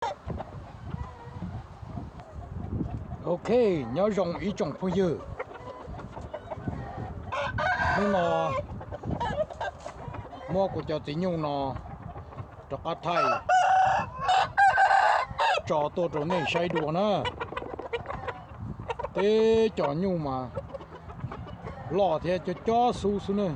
Ok, nyob zoo ib tsoom phooj ywg. Hnub no muab kuv cov txiv nyuj no rov qab thaij tso tuaj rau nej saib dua na. Teb cov nyuj mas loj thiab cob cob xub xwb na.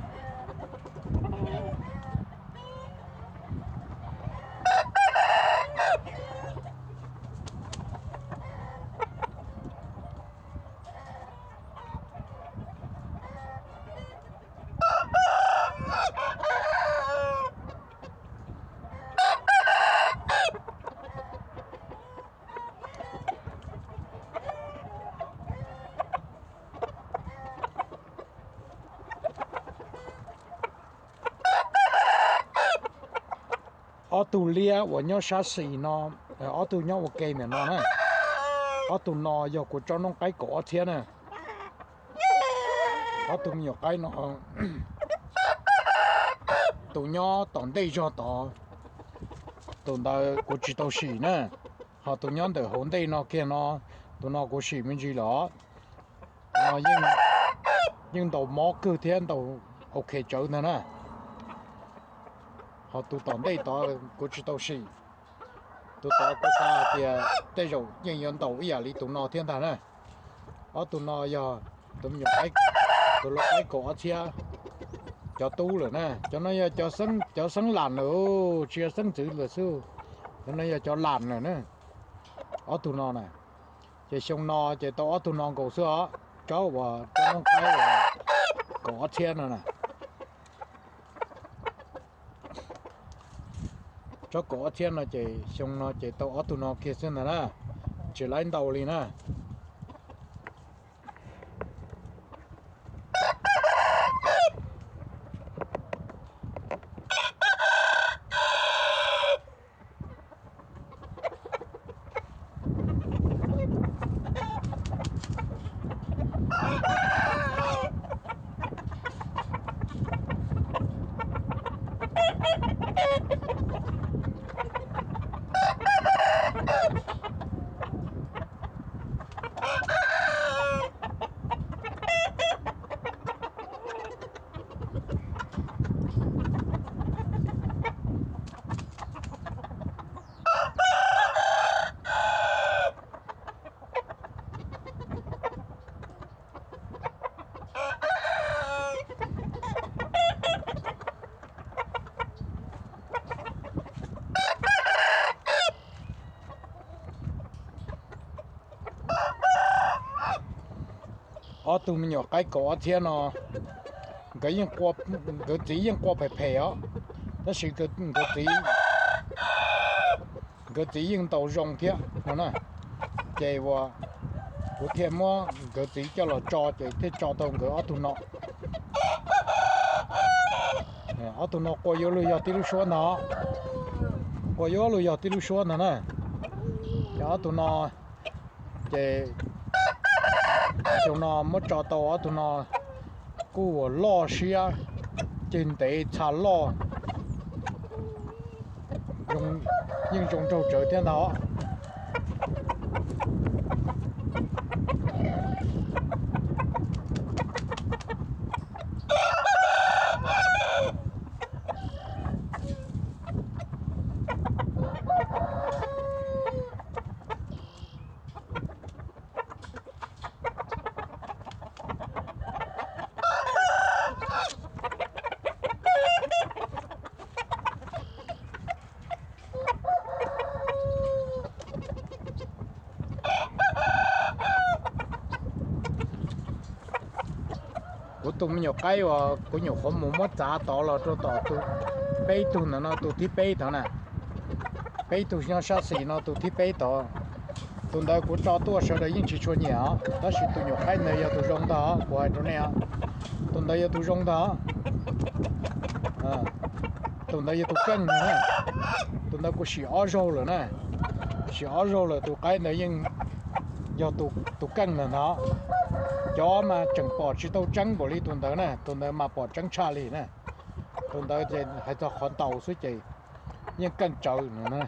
Ob tug liab uas nyob sab xis no, ob tug nyob ua ke ntawm no na. Ob tug no yog kuv tsob noob qaib kaum ob txhiab na. Ob tug me nyuam qaib no, tus nyob tom ntej zog tod, tus ntawd kuv tsis tau sim na. Ho tus nyob ntawm hauv ntej no kiag no, tus no kuv sim me ntsis lawm. No yeej ntaus mob kawg thiab ntaus ok tsawv ntag na. Ho tus tom ntej tod kuv tsis tau sim. Tus tod kuv xav hais tias tej zaum yeej yuav ntaus ib yam li tus no thiab ntag na. Ob tug no yog tus me nyuam, tus lau qaib kaum ob txhiab cov tub lawm na. Cov no yog cov xeeb lam lawm, tsis yog xeeb ntxwv lawm xwb. Cov no yog cov lam lawm na. Ob tug no na, ces xyoo no ces tau ob tug no nkaus xwb os. Tsob uas tsob noob qaib kaum ob txhiab no na. Tsob kaum ob txhiab no ces xyoo no ces tau ob tug no kiag xwb ntag na, tsis laib ntau li na. Ob tug me nyuam qaib kaum ob txhiab no, nkawd txiv yeej qua phem phem os, tab sis nkawd txiv, nkawd txiv yeej ntaus zoo thiab no na. Ces uas kuv thiaj muab nkawd txiv coj los tso ces thiaj tso tau nkawd ob tug no. Ob tug no qua yuav luag yog tib lub suab ntag, qua yuav luag yog tib lub suab ntag na. Ces ob tug no, ces xyoo no muab tso tau ob tug no kuj loj siab, ceg ntev txha loj, yeej zoo nraug tsawv thiab ntag. Kuv tus me nyuam qaib uas kuv nyuam qhuav mus muab txav tod los rau tom tus peb tug ntawd no, tus thib peb tod na. Peb tug nyob sab xis no tus thib peb tod. Tus ntawd kuv tso tuaj sawv daws yeej tsis tshua nyiam os, tab sis tus nyuam qaib ntawd yog tus zoo ntag os, kuv hais rau nej os. Tus ntawd yog tus zoo ntag os. Tus ntawd yog tus keej ntag. Tus ntawd kuv sim ob zaug lawm na. Sim ob zaug lawm, tus qaib ntawd yeej yog tus keej ntag ntag. Cov mas tseem pom tsis tau tseeb npaum li tus ntawd na, tus ntawd mas pom tseeb tshaj li na. Tus ntawd ces hais txog qhov ntaus xwb ces yeej keej tsawv no.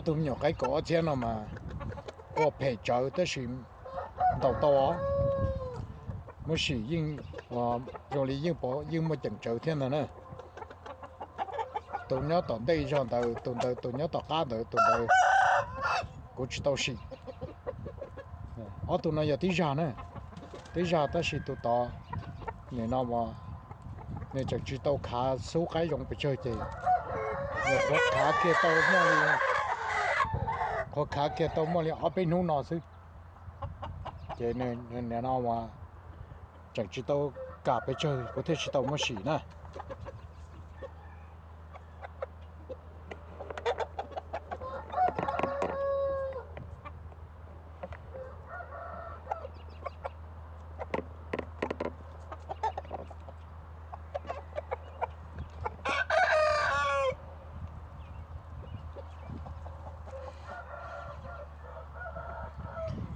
Tus me nyuam qaib kaum ob txhiab no mas quaj phem tsawv tab sis ntaus tau os. Muab sim yeej, zoo li yeej pov yeej muaj ceem tsawv thiab ntag na. Tus nyob tom ntej zog ntawd, tus ntawd tus nyob tom qab ntawd, tus ntawd kuv tsis tau sim. Ob tug no yog tib zag na, tib zag tab sis tus tod nim no nws tseem tsis tau khav xub qaib zoo pes tsawg ces nws qhuav khav kiag tau muaj li, qhuav khav kiag tau muaj li ob peb hnub no xwb. Ces nim no tseem tsis tau kam pes tsawg kuv thiaj tsis tau muab sim na.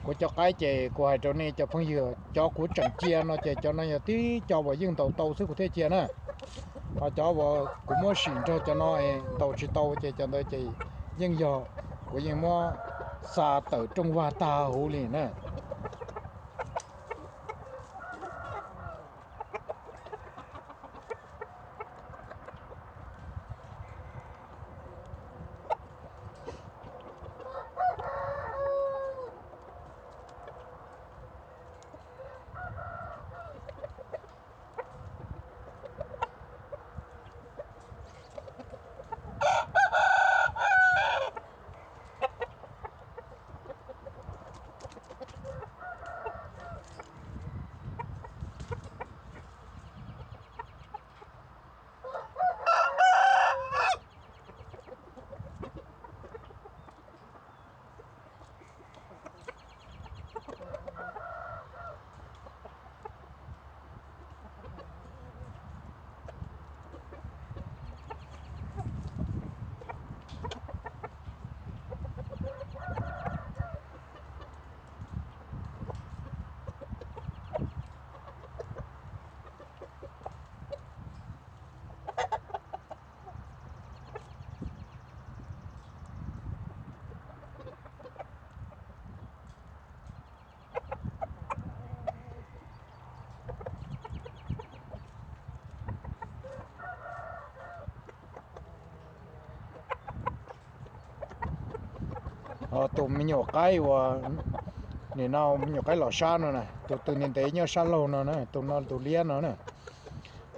Kuv cov qaib ces kuv hais rau nej cov phooj ywg, cov kuv tseem cia no ces cov no yog tib co uas yeej ntaus tau xwb kuv thiaj cia na. Ho cov uas kuv muab sim nrog cov no ntaus tsis tau ces cov ntawd ces yeej yog kuv yeej muab xa tawm rooj vag tag huv li na. Tus me nyuam qaib uas nim no me nyuam qaib los sab no na, tus twg ntev ntev nyob sab laug no na, tus no tus liab no na,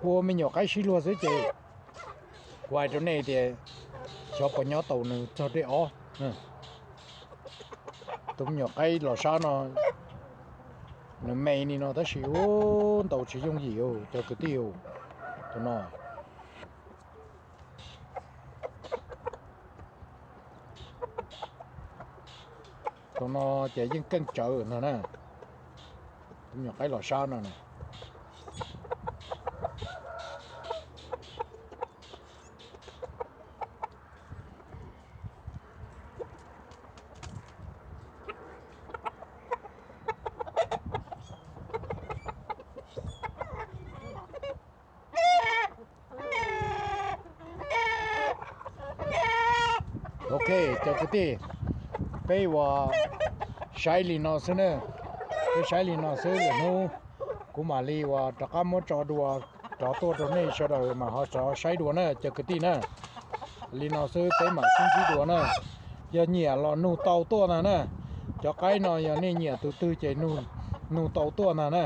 ua me nyuam qaib sib luag xwb ces kuv hais rau nej tias xyov puas nyob tau nws txog dej ob. Tus me nyuam qaib los sab no nws me li no tab sis ua ntaus tsis yooj yim cov kwv tij, tus no. Tus no ces yeej keej tsawv no na, tus me nyuam qaib los sab no na. Ok, cov kwv tij, peb ua saib li no xwb na, peb saib li no xwb, lwm hnub kuv mam li ua rov qab muab tso dua rov tuaj rau nej sawv daws mas ho rov saib dua na cov kwv tij na. Li no xwb peb mam sib ntsib dua na. Yog nyiam los nug tau tuaj ntag na. Cov qaib no yog nej nyiam tus twg ces nug tau tuaj ntag na.